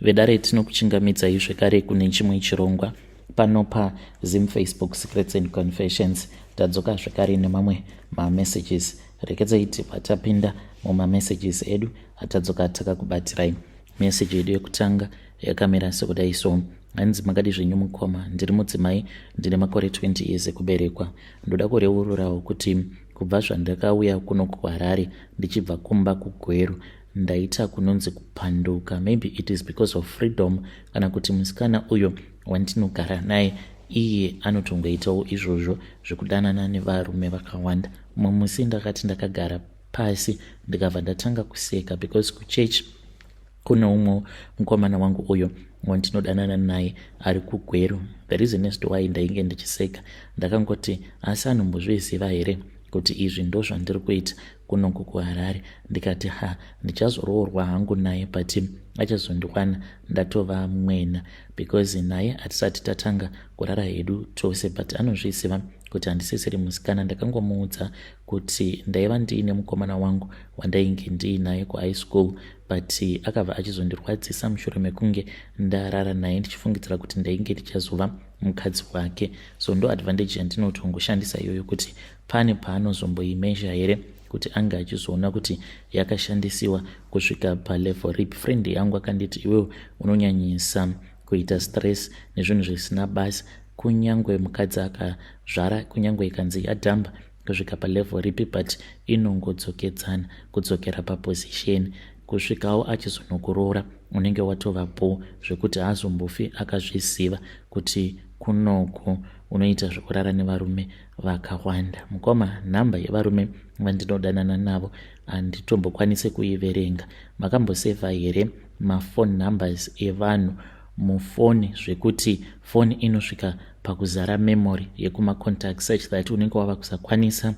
Vedare, tinokuchingamidzai zvekare kune chimwe chirongwa pano paZim Facebook Secrets and Confessions. Tadzoka zvekare nemamwe mamessages. Rekedzai tibva tapinda mumamessages edu atadzoka takakubatirai. Meseji yedu yekutanga yakamira sekudai so. Hanzi, "Makadi zvenyu mukoma? Ndiri mudzimai, ndine makore 20 years ekuberekwa. Ndoda kureururawo kuti kubva zvandakauya kuno kuHarare ndichibva kumba kuGweru, ndaita kunonzi kupanduka. Maybe it is because of freedom, kana kuti musikana uyo wandinogara naye iye anotongoitawo izvozvo zvekudanana nevarume vakawanda. Mumwe musi ndakati ndakagara pasi, ndikabva ndatanga kuseka because kuchechi kune umwe mukomana wangu uyo wandinodanana naye ari kuGweru. The reason as to why ndainge ndichiseka, ndakangoti, asi anombozviziva here kuti izvi ndo zvandiri kuita kunoku kuHarare? Ndikati, ha, ndichazoroorwa hangu naye, but achazondiwana ndatova mwena, because naye hatisati tatanga kurara hedu tose, but anozviziva kuti handisisiri musikana. Ndakangomuudza kuti ndaiva ndiine mukomana wangu wandainge ndiinaye kuhigh school, but akabva achizondirwadzisa mushure mekunge ndarara naye ndichifungidzira kuti ndainge ndichazova mukadzi wake. So ndo advantage yandinotongoshandisa iyoyo, kuti pane paanozomboimezha here kuti ange achizoona kuti yakashandisiwa kusvika palevel ripi. Friend yangu akanditi, iwewe unonyanyisa kuita stress nezvinhu zvisina basa. Kunyange mukadzi akazvara, kunyange ikanzi yadhamba kusvika palevel ripi, but inongodzokedzana kudzokera paposition. Kusvikawo achizonokuroora unenge watovapo, zvekuti haazombofi akazviziva kuti kunoku unoita zvekurara nevarume vakawanda. Mukoma, nhamba yevarume vandinodanana navo handitombokwanisi kuiverenga. Makambosevha here mafone numbers evanhu mufoni, zvekuti foni inosvika pakuzara memory yekumacontact such that unenge wava kusakwanisa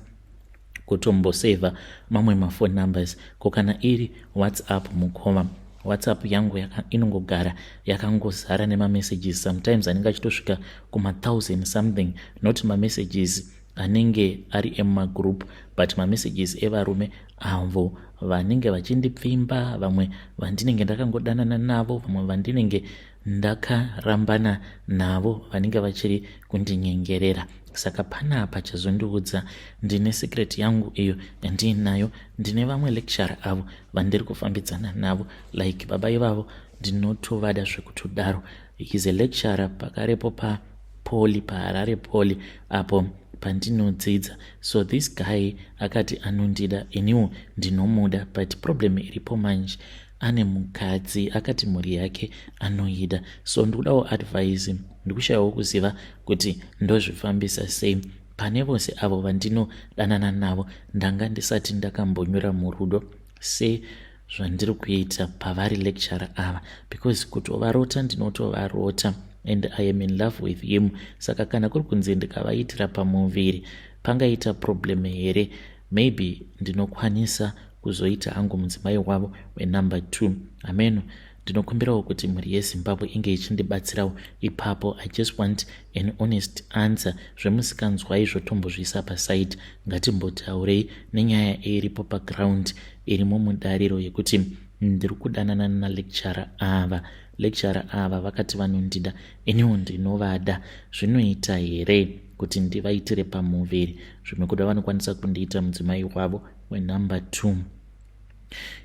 kutombosevha mamwe mafone numbers? Ko kana iri WhatsApp, mukoma? WhatsApp yangu inongogara yakangozara nemamessages. Sometimes anenge achitosvika kuma1000 something, not mamessages anenge ari emumagroup, but mamessages evarume avo vanenge vachindipfimba, vamwe vandinenge ndakangodanana navo, vamwe vandinenge ndakarambana navo, vanenge vachiri kundinyengerera. Saka panapa chazondiudza, ndine secret yangu iyo yandiinayo. Ndine vamwe lecturer avo vandiri kufambidzana navo. Like baba ivavo ndinotovada zvekutodaro. Is a lecturer pakarepo paPoly, paHarare Poly apo pandinodzidza. So this guy akati anondida, iniwo ndinomuda, but problem iripo manje, ane mukadzi. Akati mhuri yake anoida. So ndikudawo advice, ndikushayiwawo kuziva kuti ndozvifambisa sei. Pane vose avo vandinodanana navo, ndanga ndisati ndakambonyura murudo sezvandiri kuita pavari lecturer ava, because kutovarota ndinotovarota, and I am in love with him. Saka kana kuri kunzi ndikavaitira pamuviri, pangaita problem here? Maybe ndinokwanisa kuzoita hangu mudzimai wavo wenumber 2. Ameno. Ndinokumbirawo kuti mhuri yeZimbabwe inge ichindibatsirawo ipapo. I just want an honest answer. Zvemusikanzwa izvo tombozviisa paside. Ngatimbotaurei nenyaya iripo paground, irimo mudariro, yekuti ndiri kudanana nalecturer ava. Lecturer ava vakati vanondida, iniwo ndinovada. Zvinoita here kuti ndivaitire pamuviri? Zvimwe kuda vanokwanisa kundiita mudzimai wavo wenumber 2."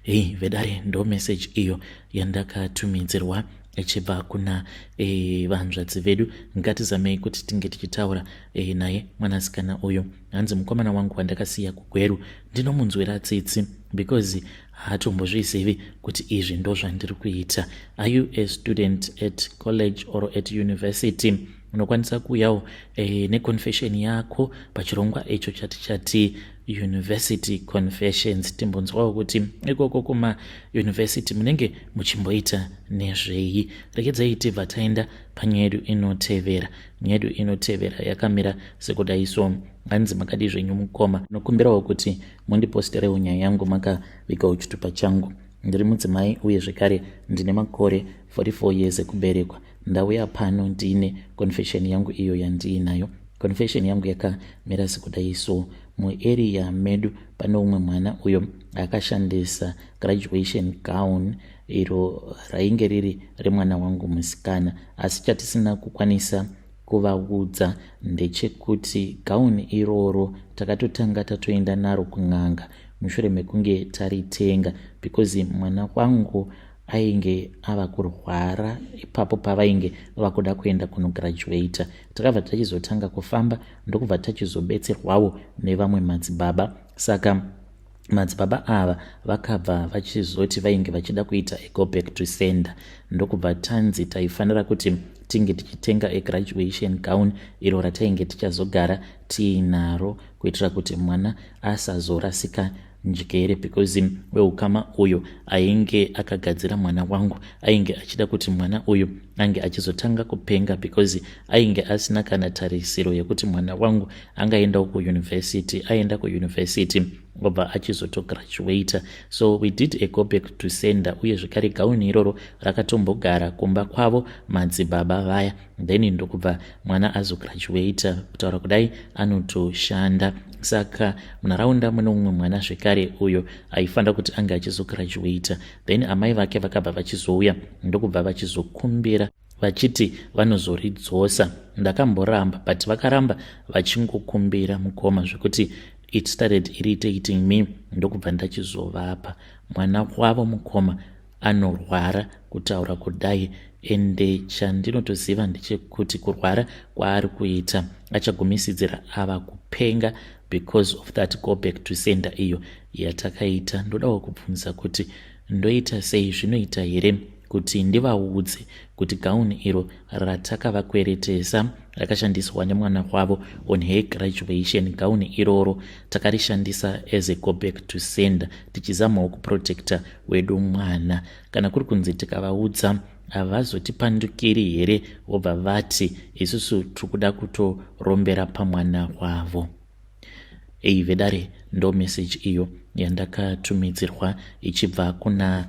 Hei vedare, ndo message iyo yandakatumidzirwa ichibva kuna vanzvadzi vedu. Ngatizamei kuti tinge tichitaura naye mwanasikana uyu. Hanzi, "Mukomana wangu wandakasiya kuGweru, ndinomunzwira tsitsi because haatombozvizivi kuti izvi ndo zvandiri kuita. Are you a student at college or at university? Unokwanisa kuuyawo neconfession yako pachirongwa icho chati chati University Confessions. Timbonzwawo kuti ikoko kumauniversity munenge muchimboita nezvei." Rekedzai tibva taenda panyaya yedu inotevera. Nyaya yedu inotevera yakamira sekudai so. Hanzi, "Makadi zvenyu mukoma? Nokumbirawo kuti mundiposterewo nyaya yangu makavigawo chitupa changu. Ndiri mudzimai uye zvekare ndine makore 44 years ekuberekwa. Ndauya pano ndine confession yangu iyo yandiinayo. Confession yangu yakamira sekudai so. Muarea medu pane umwe mwana uyo akashandisa graduation gown. iro rainge riri remwana wangu musikana. Asi chatisina kukwanisa kuvaudza ndechekuti gauni iroro takatotanga tatoenda naro kun'anga mushure mekunge taritenga, because mwana wangu ainge ava kurwara ipapo pavainge vava kuda kuenda kunograduata. Takabva tachizotanga kufamba, ndokubva tachizobetserwawo nevamwe madzibaba. Saka madzibaba ava vakabva vachizoti vainge vachida kuita a go back to sender, ndokubva tanzi taifanira kuti tinge tichitenga a graduation gown iro ratainge tichazogara tiinaro kuitira kuti mwana asazorasika njere, because weukama uyu ainge akagadzira mwana wangu ainge achida kuti mwana uyu ange achizotanga kupenga, because ainge asina kana tarisiro yekuti mwana wangu angaendawo kuuniversity, aenda kuuniversity obva achizotograduata. So we did a go back to sender, uye zvekare gauni iroro rakatombogara kumba kwavo madzibaba vaya, then ndokubva mwana azograduata. Kutaura kudai anotoshanda. Saka munharaunda mune mumwe mwana zvekare uyo aifanira kuti ange achizograduata. Then amai vake vakabva vachizouya, ndokubva vachizokumbira vachiti vanozoridzosa. Ndakamboramba, but vakaramba vachingokumbira, mukoma, zvekuti it started irritating me, ndokubva ndachizovapa. Mwana wavo, mukoma, anorwara kutaura kudai, ende chandinotoziva ndechekuti kurwara kwaari kuita achagumisidzira ava kupenga because of that go back to sender iyo yatakaita. Ndodawo kubvunza kuti ndoita sei? Zvinoita here kuti ndivaudze kuti gauni iro ratakavakweretesa rakashandiswa nemwana wavo on her graduation gown, iroro takarishandisa as a go back to sender tichizamawo kuprotecta wedu mwana? Kana kuri kunzi tikavaudza, havazotipandukiri here, vobva vati isusu tiri kuda kutorombera pamwana wavo? Ei vedare, ndo message iyo yandakatumidzirwa ichibva kuna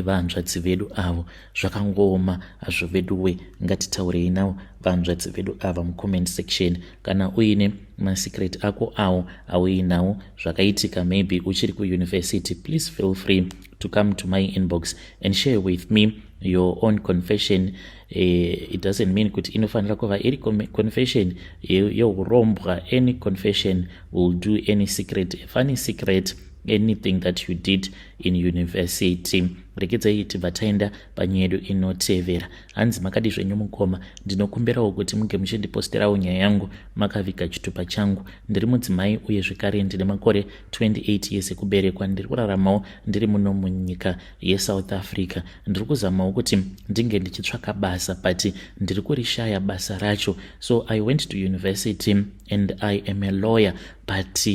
vanzvadzi vedu avo. Zvakangooma hazvo veduwe. Ngatitaurei navo vanzvadzi vedu ava mucomment section. Kana uine masecret ako awo auinawo zvakaitika maybe uchiri kuuniversity, please feel free to come to my inbox and share with me your own confession. It doesn't mean kuti inofanira kuva iri confession yeurombwa. Any confession will do, any secret, a funny secret, anything that you did in university. Rekedzai tibva taenda panyaya yedu inotevera. Hanzi, "Makadi zvenyu mukoma? Ndinokumbirawo kuti munge muchindiposterawo nyaya yangu makaviga chitupa changu. Ndiri mudzimai uye zvekare ndine makore 28 years ekuberekwa. Ndiri kuraramawo ndiri muno munyika yeSouth Africa. Ndiri kuzamawo kuti ndinge ndichitsvaka basa, but ndiri kurishaya basa racho. So I went to university and I am a lawyer, but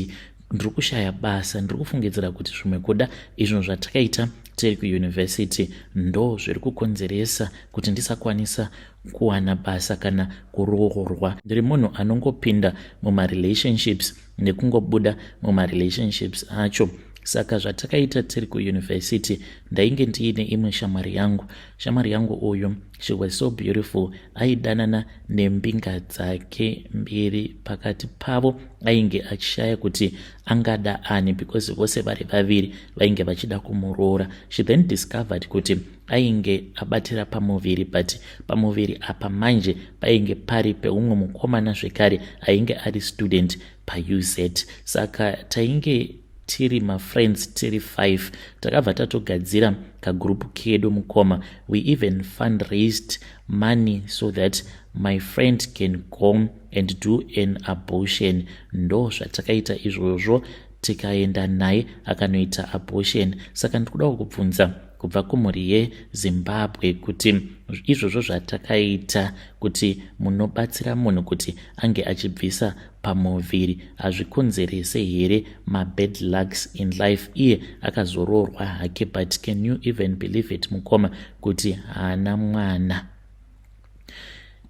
ndiri kushaya basa. Ndiri kufungidzira kuti zvimwe kuda izvo zvatakaita tiri kuuniversity ndo zviri kukonzeresa kuti ndisakwanisa kuwana basa kana kuroorwa. Ndiri munhu anongopinda mumarelationships nekungobuda mumarelationships acho. Saka zvatakaita tiri kuuniversity, ndainge ndiine imwe shamwari yangu. Shamwari yangu uyu, she was so beautiful. Aidanana nembinga dzake mbiri. Pakati pavo ainge achishaya kuti angada ani, because vose vari vaviri vainge vachida kumuroora. She then discovered kuti ainge abatira pamuviri, but pamuviri apa manje painge pari peumwe mukomana zvekare ainge ari student paUZ. Saka tainge tiri mafriends tiri 5. Takabva tatogadzira kagroup kedu, mukoma. We even fundraised money so that my friend can go and do an abortion. Ndo zvatakaita izvozvo, tikaenda naye akanoita abortion. Saka ndikudawo kubvunza kubva kumhuri yeZimbabwe kuti izvozvo zvatakaita, kuti munobatsira munhu kuti ange achibvisa pamuviri, hazvikonzerese here mabad lucks in life? Iye akazoroorwa hake, but can you even believe it, mukoma, kuti haana mwana?"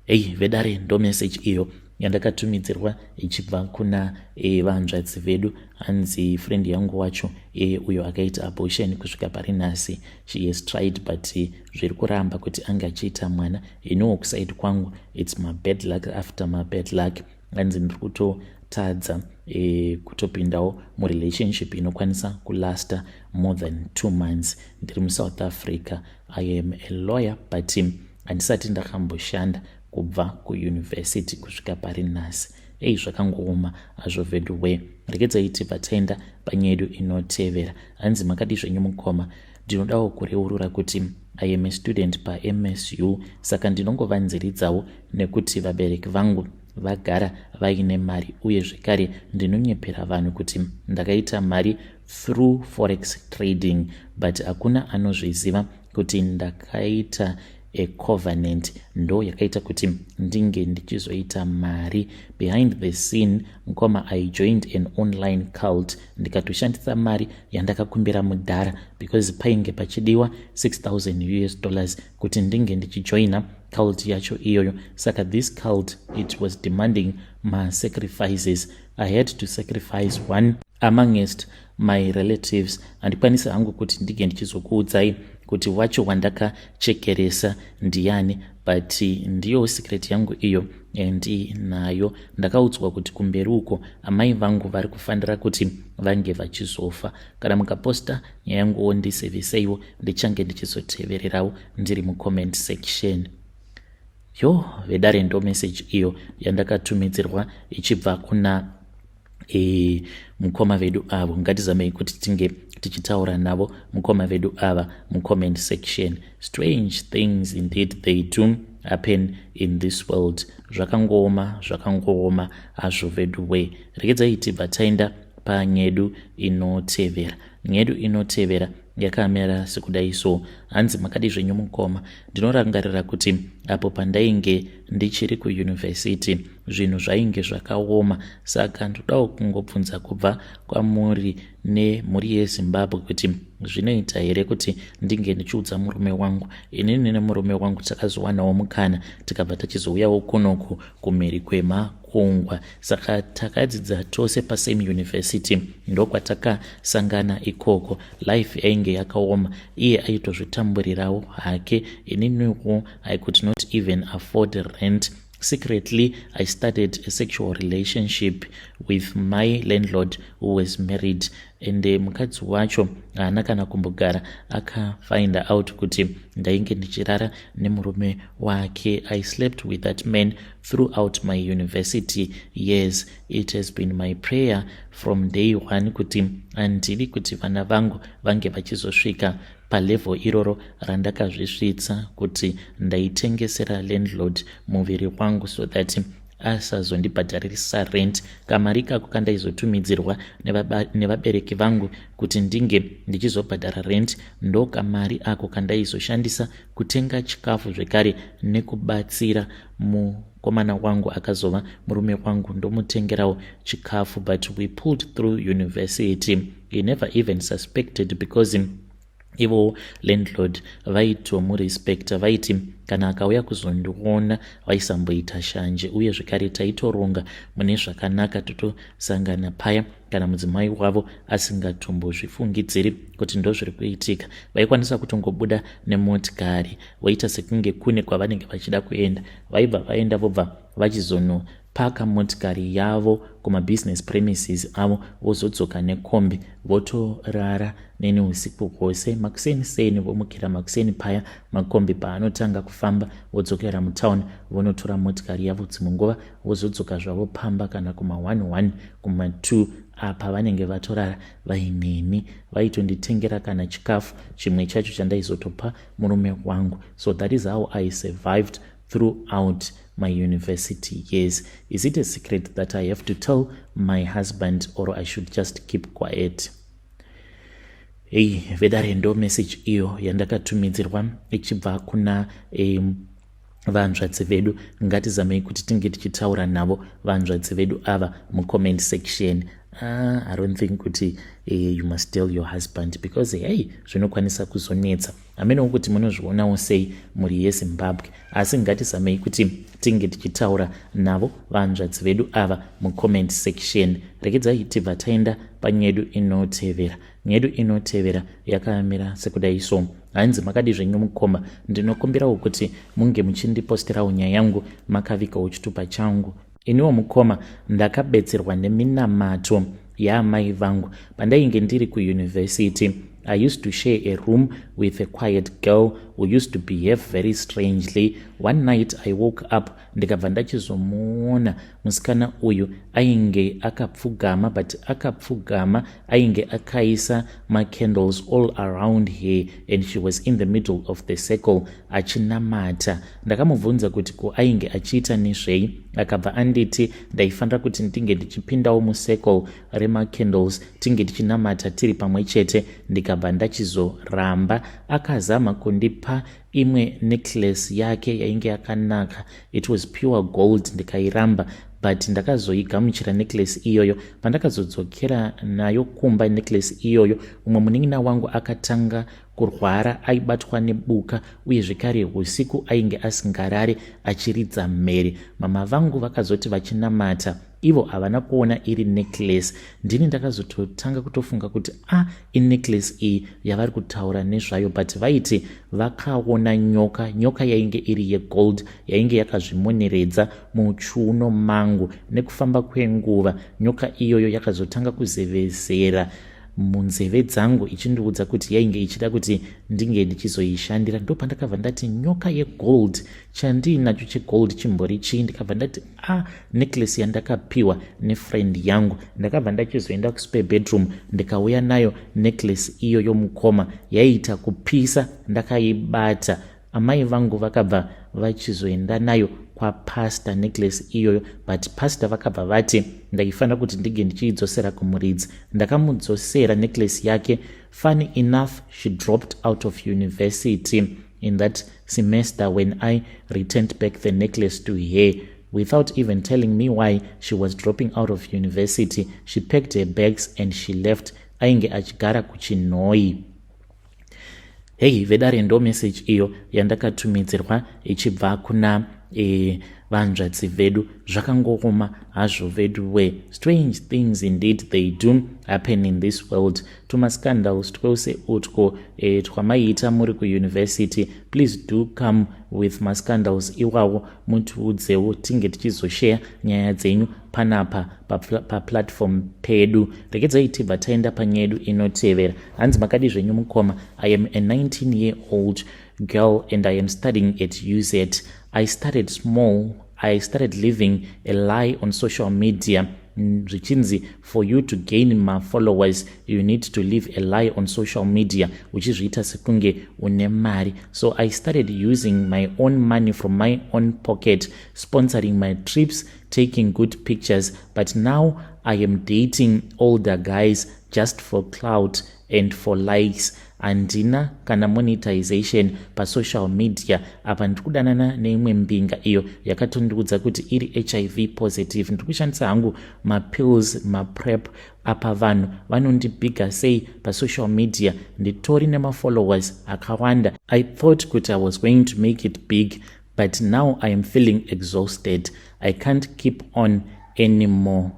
Ei vedare, ndo message iyo yandakatumidzirwa ichibva kuna vanzvadzi vedu. Hanzi friend yangu wacho uyo akaita abortion, kusvika pari nhasi she has tried, but zviri kuramba kuti ange achiita mwana. Iniwo kuside kwangu it's mabad luck after mabad luck. Hanzi ndiri kutotadza. kutopindawo murelationship inokwanisa kulasta more than 2 months. Ndiri muSouth Africa. I am a lawyer, but handisati ndakamboshanda kubva kuuniversity kusvika pari nhasi. Ei, zvakangooma hazvo veduwe. Regedzai tibva taenda panyaya yedu inotevera. Hanzi, "Makadi zvenyu mukoma? Ndinodawo kureurura kuti I am a student paMSU, saka ndinongovanziridzawo nekuti vabereki vangu vagara vaine mari, uye zvekare ndinonyepera vanhu kuti ndakaita mari through forex trading, but hakuna anozviziva kuti ndakaita a covenant ndo yakaita kuti ndinge ndichizoita mari behind the scene. Mukoma, I joined an online cult, ndikatoshandisa mari yandakakumbira mudhara because painge pachidiwa US$6000 kuti ndinge ndichijoina cult yacho iyoyo. Saka this cult, it was demanding masacrifices. I had to sacrifice one amongst my relatives. Handikwanisi hangu kuti ndinge ndichizokuudzai kuti wacho wandakachekeresa ndiani, but ndiyo secret yangu iyo ndinayo. Ndakaudzwa kuti kumberi uko amai vangu vari kufanira kuti vange vachizofa. Kana mukaposta nyaya yanguwo, ndiziviseiwo, ndichange ndichizotevererawo ndiri mucomment section." Yo vedare, ndo message iyo yandakatumidzirwa ichibva kuna mukoma vedu avo. Ngatizamei kuti tinge tichitaura navo mukoma vedu ava mucomment section. Strange things indeed, they do happen in this world. Zvakangooma, zvakangooma hazvo vedu we. Regedzai tibva taenda panyedu inotevera. Nyedu inotevera yakamira sekudai so. Hanzi, "Makadi zvenyu mukoma? Ndinorangarira kuti apo pandainge ndichiri kuyunivhesiti, zvinhu zvainge zvakaoma, saka ndodawo kungobvunza kubva kwamuri nemhuri yeZimbabwe kuti zvinoita here kuti ndinge ndichiudza murume wangu. Inini nemurume wangu takazowanawo mukana, tikabva tachizouyawo kunoku kumhiri kwemakungwa. Saka takadzidza tose pasame university, ndokwatakasangana ikoko. Life yainge yakaoma, iye aitozvitamburirawo hake, ininiwo I could not even afford rent. Secretly, I started a sexual relationship with my landlord who was married, and mukadzi wacho haana kana kumbogara akafind out kuti ndainge ndichirara nemurume wake. I slept with that man throughout my university years. It has been my prayer from day one kuti handidi kuti vana vangu vange vachizosvika palevel iroro randakazvisvitsa, kuti ndaitengesera landlord muviri wangu so that asazondibhadharirisa rent. Kamari kako kandaizotumidzirwa nevabereki vangu kuti ndinge ndichizobhadhara rent, ndo kamari ako kandaizoshandisa kutenga chikafu, zvekare nekubatsira mukomana wangu akazova murume wangu, ndomutengerawo chikafu. But we pulled through university. He never even suspected because ivo landlord vaitomurespecta. Vaiti kana akauya kuzondiona, vaisamboita shanje, uye zvekare taitoronga mune zvakanaka, totosangana paya kana mudzimai wavo asingatombozvifungidziri kuti ndozviri kuitika. Vaikwanisa kutongobuda nemotikari, voita sekunge kune kwavanenge vachida kuenda. Vaibva vaenda, vobva vachizonopaka motikari yavo kumabusiness premises avo, vozodzoka nekombi, votorara neni usiku hwose. Makuseni seni vomukira makuseni paya makombi paanotanga kufamba, vodzokera mutauni, vonotora motikari yavo. Dzimwe nguva vozodzoka zvavo pamba kana kuma11, kuma2, apa vanenge vatorara vaineni. Vaitonditengera kana chikafu chimwe chacho chandaizotopa murume wangu. So that is how I survived throughout my university years. Is it a secret that I have to tell my husband or I should just keep quiet?" Hei vedare, ndo message iyo yandakatumidzirwa ichibva kuna vanzvadzi vedu. Ngatizamei kuti tinge tichitaura navo vanzvadzi vedu ava mucomment section. I don't think kuti you must tell your husband because hey, zvinokwanisa kuzonetsa. Hamenewo kuti munozvionawo sei, mhuri yeZimbabwe, asi ngatizamei kuti tinge tichitaura navo vanzvadzi vedu ava mucomment section. Regedzai tibva taenda panyedu inotevera. Nyedu inotevera yakamira sekudai so. Hanzi, "Makadi zvenyu mukoma? Ndinokumbirawo kuti munge muchindiposterawo nyaya yangu makavigawo chitupa changu. Iniwo mukoma ndakabetserwa neminamato yaamai vangu pandainge ndiri kuuniversity. I used to share a room with a quiet girl who used to behave very strangely. One night I woke up, ndikabva ndachizomuona musikana uyu ainge akapfugama, but akapfugama ainge akaisa macandles all around her and she was in the middle of the circle achinamata. Ndakamubvunza kuti ko ainge achiita nezvei. Akabva anditi ndaifanira kuti ndinge ndichipindawo mucircle remacandles, tinge tichinamata tiri pamwe chete. Ndikabva ndachizoramba. Akazama kundipa imwe necklace yake yainge yakanaka, it was pure gold, ndikairamba, but ndakazoigamuchira necklace iyoyo. Pandakazodzokera nayo kumba necklace iyoyo, umwe munin'ina wangu akatanga kurwara, aibatwa nebuka, uye zvekare usiku ainge asingarare, achiridza mhere. Mama vangu vakazoti vachinamata ivo havana kuona iri necklace. Ndini ndakazototanga kutofunga kuti a ah, inecklace iyi yavari kutaura nezvayo, but vaiti vakaona nyoka, nyoka yainge iri yegold, yainge yakazvimoneredza muchiuno mangu. Nekufamba kwenguva nyoka iyoyo yakazotanga kuzevezera munzeve dzangu ichindiudza kuti yainge ichida kuti ndinge ndichizoishandira. Ndopandakabva ndati, nyoka yegold, chandiinacho chegold chimbori chii? Ndikabva ndati, a ah, necklace yandakapiwa nefriend yangu. Ndakabva ndachizoenda kuspare bedroom, ndikauya nayo necklace iyoyo mukoma, yaiita kupisa ndakaibata. Amai vangu vakabva vachizoenda nayo kwapastor necklace iyoyo, but pastor vakabva vati ndaifanira kuti ndinge ndichiidzosera kumuridzi. Ndakamudzosera necklace yake. Funny enough, she dropped out of university in that semester when I returned back the necklace to her. Without even telling me why she was dropping out of university, she packed her bags and she left. Ainge achigara kuChinhoi. Hei vedare, ndo message iyo yandakatumidzirwa ichibva kuna vanzvadzi vedu. Zvakangooma hazvo vedu we. Strange things indeed, they do happen in this world. Tumascandals twose utwo twamaiita muri kuuniversity, please do come with mascandals iwawo, mutiudzewo, tinge tichizosheya nyaya dzenyu panapa paplatform pedu. Regedzai tibva taenda panyaya yedu inotevera. Hanzi, makadi zvenyu mukoma? I am a 19 year old girl and I am studying at UZ. I started small. I started living a lie on social media. Zvichinzi for you to gain mafollowers, you need to live a lie on social media, uchizviita sekunge une mari. So I started using my own money from my own pocket, sponsoring my trips, taking good pictures, but now I am dating older guys just for clout and for likes. Handina kana monetization pasocial media. Apa ndiri kudanana neimwe mbinga iyo yakatondiudza kuti iri HIV positive. Ndiri kushandisa hangu mapills, maPrEP. Apa vanhu vanondibhiga sei pasocial media, nditori nemafollowers akawanda. I thought kuti I was going to make it big, but now I am feeling exhausted. I can't keep on anymore.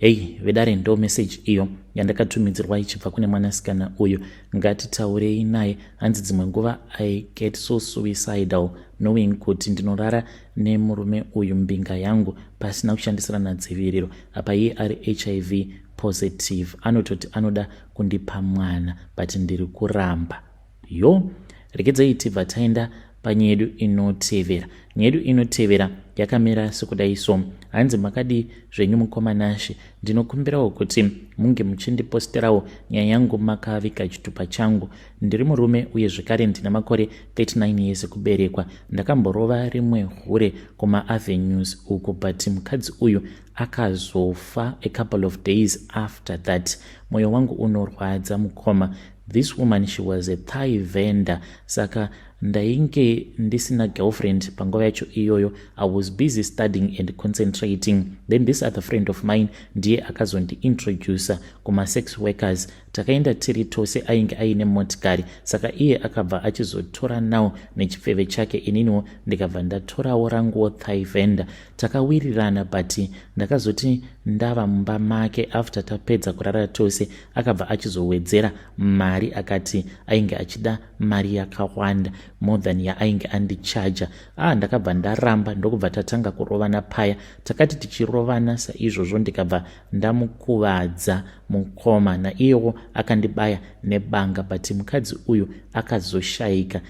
Hei vedare, ndo message iyo yandakatumidzirwa ichibva kune mwanasikana uyu. Ngatitaurei naye. Hanzi, dzimwe nguva I get so suicidal knowing kuti ndinorara nemurume uyu, mbinga yangu, pasina kushandisirana dziviriro. Apa iye ari HIV positive, anototi anoda kundipa mwana, but ndiri kuramba. Yo, regedzai tibva taenda panyaya yedu inotevera. Nyaya yedu inotevera yakamira sekudai so. Hanzi, makadi zvenyu mukoma Nashe? Ndinokumbirawo kuti munge muchindiposterawo nyaya yangu makavika chitupa changu. Ndiri murume uye zvekare ndina makore 39 years ekuberekwa. Ndakamborova rimwe hure kumaavenues uku, but mukadzi uyu akazofa a couple of days after that. Mwoyo wangu unorwadza mukoma. This woman, she was a thigh vendor. Saka ndainge ndisina girlfriend panguva yacho iyoyo. I was busy studying and concentrating. Then this other friend of mine ndiye akazondiintroduca kumasex workers. Takaenda tiri tose. Ainge aine motikari, saka iye akabva achizotora nawo nechipfeve chake, ininiwo ndikabva ndatorawo ranguwo thigh vendor. Takawirirana, but ndakazoti ndava mumba make after tapedza kurara tose, akabva achizowedzera mari, akati ainge achida mari yakawanda more than yaainge andichaja. Ah, ndakabva ndaramba, ndokubva tatanga kurovana paya. Takati tichirovana saizvozvo, ndikabva ndamukuvadza mukoma, naiyewo akandibaya nebanga, but mukadzi uyu akazoshayika.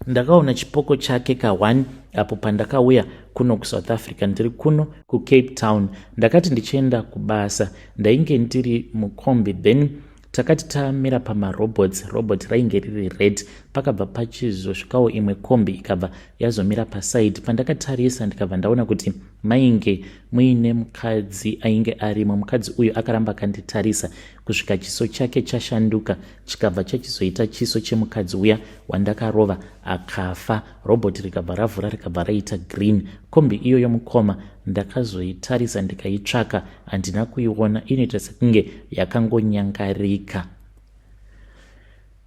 Ndakaona chipoko chake ka1 apo pandakauya kuno kuSouth Africa. Ndiri kuno kuCape Town, ndakati ndichienda kubasa, ndainge ndiri mukombi. Then takati tamira pamarobots, robot rainge riri red. Pakabva pachizosvikawo imwe kombi, ikabva yazomira paside. Pandakatarisa, ndikabva ndaona kuti mainge muine mukadzi ainge arimo. Mukadzi uyu akaramba akanditarisa kusvika chiso chake chashanduka, chikabva chachizoita chiso chemukadzi uya wandakarova akafa. Robot rikabva ravhura, rikabva raita green. Kombi iyoyo, mukoma, ndakazoitarisa, ndikaitsvaka, handina kuiona. Inoita sekunge yakangonyangarika.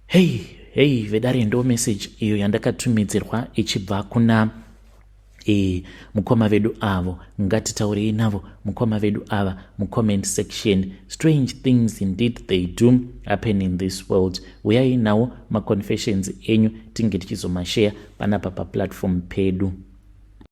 Hei hei, vedare, ndo message iyo yandakatumidzirwa ichibva kuna mukoma vedu avo. Ngatitaurei navo mukoma vedu ava mucomment section. Strange things indeed, they do happen in this world. Uyai nawo maconfessions enyu, tinge tichizomashare panapa paplatform pedu.